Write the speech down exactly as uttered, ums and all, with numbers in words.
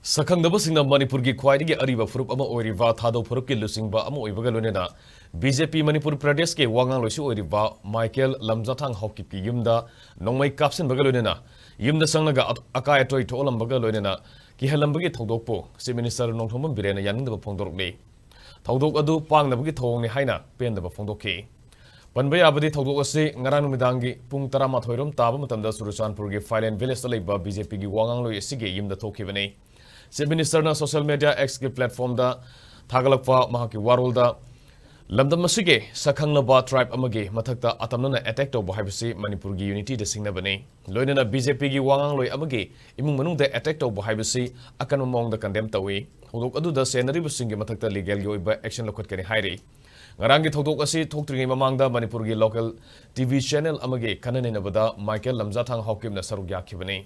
ꯁꯛꯈꯪꯗꯕꯁꯤꯡꯅ ꯃꯅꯤꯄꯨꯔꯒꯤ ꯈ꯭ꯋꯥꯏꯗꯒꯤ ꯑꯔꯤꯕ ꯐꯨꯔꯨꯞ ꯑꯃ ꯑꯣꯏꯔꯤꯕ ꯊꯥꯗꯧ ꯐꯨꯔꯨꯞꯀꯤ ꯂꯨꯆꯤꯡꯕ ꯑꯃ ꯑꯣꯏꯕꯒ ꯂꯣꯏꯅꯅ ꯕꯤ ꯖꯦ ꯄꯤ ꯃꯅꯤꯄꯨꯔ ꯄ꯭ꯔꯗꯦꯁꯀꯤ ꯋꯥ ꯉꯥꯡꯂꯣꯏꯁꯨ ꯑꯣꯏꯔꯤꯕ ꯃꯥꯏꯀꯦꯜ ꯂꯝꯖꯥꯊꯥꯡ ꯍꯥꯎꯀꯤꯞꯀꯤ ꯌꯨꯝꯗ ꯅꯣꯡꯃꯩ ꯀꯥꯞꯁꯤꯟꯕꯒ ꯂꯣꯏꯅꯅ ꯌꯨꯝꯗ ꯆꯪꯂꯒ ꯑ-, ꯑꯀꯥꯏ ꯑꯇꯣꯏ ꯊꯣꯛꯍꯜꯂꯝꯕꯒ ꯂꯣꯏꯅꯅ ꯀꯤꯍꯜꯂꯝꯕꯒꯤ ꯊꯧꯗꯣꯛꯄꯨ Chief Minister ꯅꯣꯡꯊꯣꯝꯕꯝ ꯕꯤꯔꯦꯟꯅ ꯌꯥꯅꯤꯡꯗꯕ ꯐꯣꯡꯗꯣꯔꯛꯂꯤ꯫ ꯊꯧꯗꯣꯛ ꯑꯗꯨ ꯄꯥꯡꯅꯕꯒꯤ ꯊꯧꯑꯣꯡꯅꯤ ꯍꯥꯏꯅ ꯄꯦꯟꯗꯕ ꯐꯣꯡꯗꯣꯛꯈꯤ꯫ ꯄꯟꯕ ꯌꯥꯕꯗꯤ ꯊꯧꯗꯣꯛ ꯑꯁꯤ ꯉꯔꯥꯡ ꯅꯨꯃꯤꯗꯥꯡꯒꯤ ꯄꯨꯡ ꯇꯔꯥꯃꯥꯊꯣꯏ ꯔꯣꯝ ꯇꯥꯕ ꯃꯇꯝꯗ ꯆꯨꯔꯆꯥꯟꯄꯨꯔꯒꯤ ꯐꯥꯏꯂꯦꯟ ꯚꯤꯂꯦꯖꯇ ꯂꯩꯕ ꯕꯤ ꯖꯦ ꯄꯤꯒꯤ ꯋꯥ ꯉꯥꯡꯂꯣꯏ ꯑꯁꯤꯒꯤ ꯌꯨꯝꯗ ꯊꯣꯛꯈꯤꯕꯅꯤ꯫ Chief Minister ꯅ social media X ꯀꯤ platform ꯗ ꯊꯥꯒꯠꯂꯛꯄ ꯃꯍꯥꯛꯀꯤ ꯋꯥꯔꯣꯜꯗ, ꯂꯝꯗꯝ ꯑꯁꯤꯒꯤ ꯁꯛꯈꯪꯂꯕ tribe ꯑꯃꯒꯤ ꯃꯊꯛꯇ ꯑꯇꯝꯅꯅ attack ꯇꯧꯕ ꯍꯥꯏꯕꯁꯤ ꯃꯅꯤꯄꯨꯔꯒꯤ unity ꯗ ꯁꯤꯡꯅꯕꯅꯤ꯫ ꯂꯣꯏꯅꯅ ꯕꯤ ꯖꯦ ꯄꯤꯒꯤ ꯋꯥ ꯉꯥꯡꯂꯣꯏ ꯑꯃꯒꯤ ꯏꯃꯨꯡ ꯃꯅꯨꯡꯗ attack ꯇꯧꯕ ꯍꯥꯏꯕꯁꯤ ꯑꯀꯟꯕ ꯃꯑꯣꯡꯗ condemn ꯇꯧꯏ꯫ ꯊꯧꯗꯣꯛ ꯑꯗꯨꯗ ꯁꯦꯟꯅꯔꯤꯕꯁꯤꯡꯒꯤ ꯃꯊꯛꯇ legal ꯒꯤ ꯑꯣꯏꯕ action ꯂꯧꯈꯠꯀꯅꯤ ꯍꯥꯏꯔꯤ꯫ ꯉꯔꯥꯡꯒꯤ ꯊꯧꯗꯣꯛ ꯑꯁꯤ ꯊꯣꯛꯇ꯭ꯔꯤꯉꯩ ꯃꯃꯥꯡꯗ ꯃꯅꯤꯄꯨꯔꯒꯤ local T V channel ꯑꯃꯒꯤ ꯈꯟꯅ ꯅꯩꯅꯕꯗ ꯃꯥꯏꯀꯦꯜ ꯂꯝꯖꯥꯊꯥꯡ ꯍꯥꯎꯀꯤꯞꯅ ꯁꯔꯨꯛ ꯌꯥꯈꯤꯕꯅꯤ꯫